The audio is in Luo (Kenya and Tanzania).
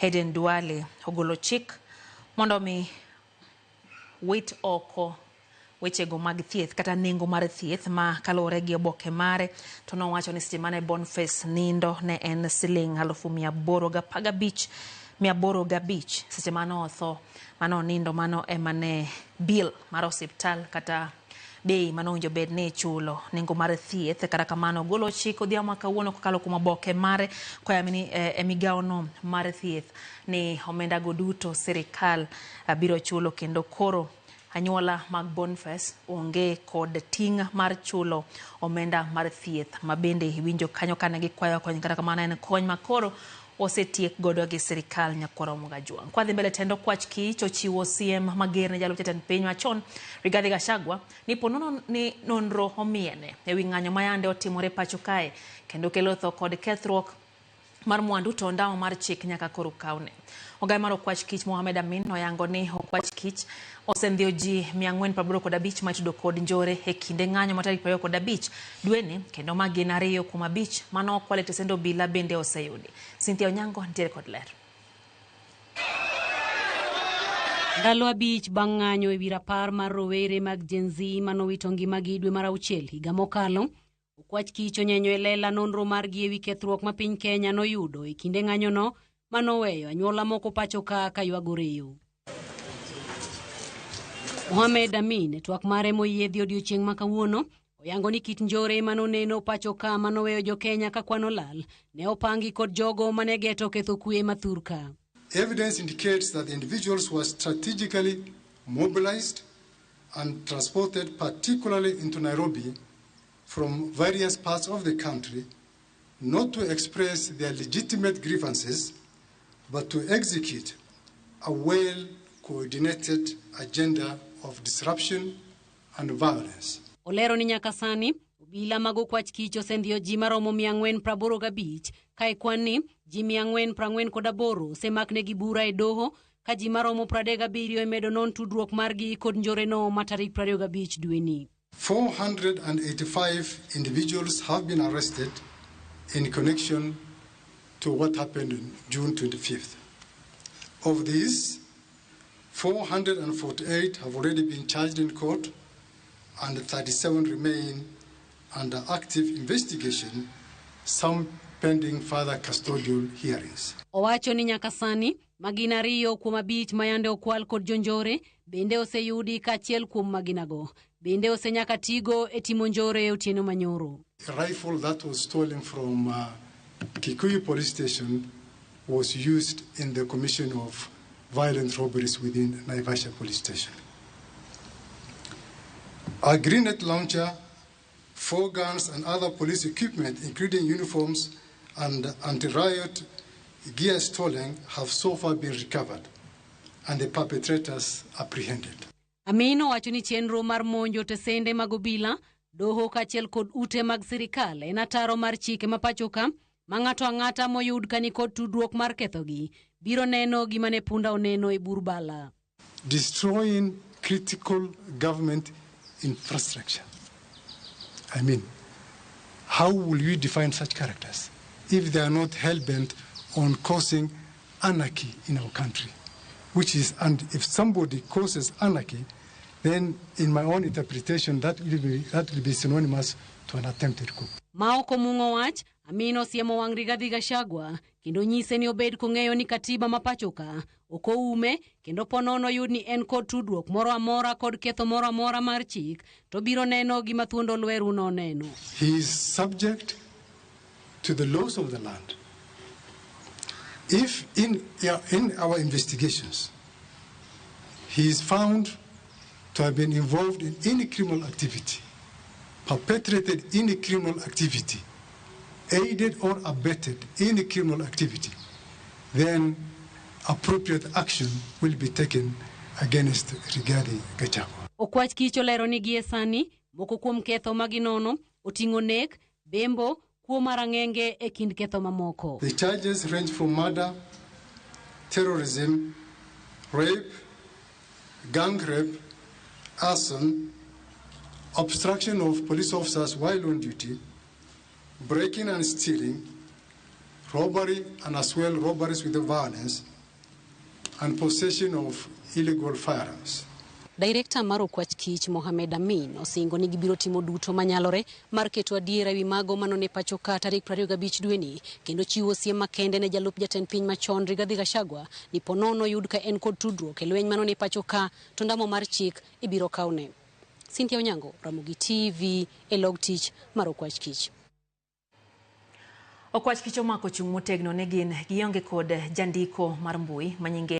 Aden Duale ogolo chik mondo mi wit oko wechego mag thieth kata nengo mar thieth ma kaluwore gi oboke mare to nowacho ni seche mane Boniface nindo ne en siling 815,805 seche mane otho mane onindo mano ema ne bill mar osiptal kata bei mane owinjo bed ni ichulo nengo mar thieth. Kata kamano ogolo chik odhiambo ma kawuono kokalo kuom oboke mare koya e migawo no mar thieth ni omenda go duto sirikal biro chulo kendo koro anyuola mag Boniface onge kod ting' mar chulo omenda mar thieth ma bende iwinjo kanyo kane gikwayo kony. Kata kamano en kony ma koro osetiek godo gi sirikal nyakwar Omoga Jwang'. Kwadhi mbele tendo kwach kich ochiwo siem mager ne jalup jatend piny machon Rigathi Gachagua ni po nono ni nonro omiene ewi ng'anyo ma yande otimore pacho kae kendo kelo tho kod kethruok mar mwandu to ondamo mar chik nyaka koro kawne. Ogaye mar Okwach Kich Mohamed Amin noyango ni Okwach Kich osendhiyo ji 485 ma itudo kod njore e kinde ng'anyo ma tarik 25 dweni kendo ma gin 2 kuom 5 mano okwal e tesend obila bende oseyudi. Cynthia Onyango nitiere kod ler. Ndalo 5 bang' ng'anyo e wi rapar mar rowere mag Gen Z manowito ngimagi dwe mar 6 higa mokalo, Okwach Kich onyenyo e lela nonro margi ewi kethruok ma piny Kenya noyudo e kinde ng'anyono manoweyo anyuola moko pacho ka kaywago reyo. Mohamed Amin e twak mare moyiedhi odiochieng' ma kawuono oyango ni kit njore manoneno pacho ka manoweyo jo Kenya ka kwano lal ne opangi kod jogo mane geto ketho kwe mathur ka. Evidence indicates that the individuals were strategically mobilized and transported particularly into Nairobi from various parts of the country, not to express their legitimate grievances, but to execute a well-coordinated agenda of disruption and violence. Olero ni nyaka sani, obila mag Okwach Kich osendhiyo ji maromo 485 ka e kwan ni ji 448 osemaknegi bura e doho ka ji maromo 37 imedo non tudruok margi kod njoreno ma tarik 25 dweni. 485 individuals have been arrested in connection to what happened on June 25th. Of these, 448 have already been charged in court and 37 remain under active investigation, some pending further custodial hearings. Owacho ni nyaka sani magina 2 kuom 5 ma yande okwal kod jonjore bende oseyudi kaachiel kuom maginago bende osenyaka tigo e timo njore e otieno manyoro. A rifle that was stolen from Kikuyu police station was used in the commission of violent robberies within Naivasha police station. A grenade launcher, 4 guns and other police equipment including uniforms and anti-riot gear stolen have so far been recovered and the perpetrators apprehended. Amin owacho ni chenro mar monjo tesende mag obila, doho kaachiel kod ute mag sirikal en ataro mar chike ma pacho ka ma ng'ato ang'ata moyud ka nikod tudruok mar kethogi biro neno gima ne punda oneno e bur bala. Destroying critical government infrastructure. How will you define such characters if they are not hell-bent on causing anarchy in our country? And if somebody causes anarchy, then in my own interpretation, that will be synonymous to an attempted coup. Ma ok omung'o wach, Amin osiemo wang' Rigathi Gachagua kendo nyise ni obed kong'eyo ni katiba ma pacho ka ok oume kendo po nono yud ni en kod tudruok moro amora kod ketho moro amora mar chik to biro neno gima thuond olweru noneno. He is subject to the laws of the land. If in our investigations he is found to have been involved in any criminal activity, perpetrated any criminal activity, aided or abetted any criminal activity, then appropriate action will be taken against Rigathi Gachagua. Okwach Kich olero ni gie sani moko kuom ketho ma ginono oting'o nek, bembo, kuo mar ang'enge e kind ketho mamoko. The charges range from murder, terrorism, rape, gang rape, arson, obstruction of police officers while on duty, breaking and stealing, robbery and as well robberies with violence, and possession of illegal firearms. Direkta mar Okwach Kich Mohamed Amin osingo ni gibiro timo duto manyalore mar keto adiera ewi mago manone pacho ka tarik 25 dweni kendo chiwo siem makende ne jalup jatend piny machon Rigathi Gachagua ni ponono yud ka en kod tudruok e lweny manone pacho ka to ndamo mar chik ibiro kawne. Cynthia Onyango, Ramogi TV e log tich mar Okwach Kich. Okwach Kich omako chung' motegno ne gin gionge kod jandiko mar mbui manyinge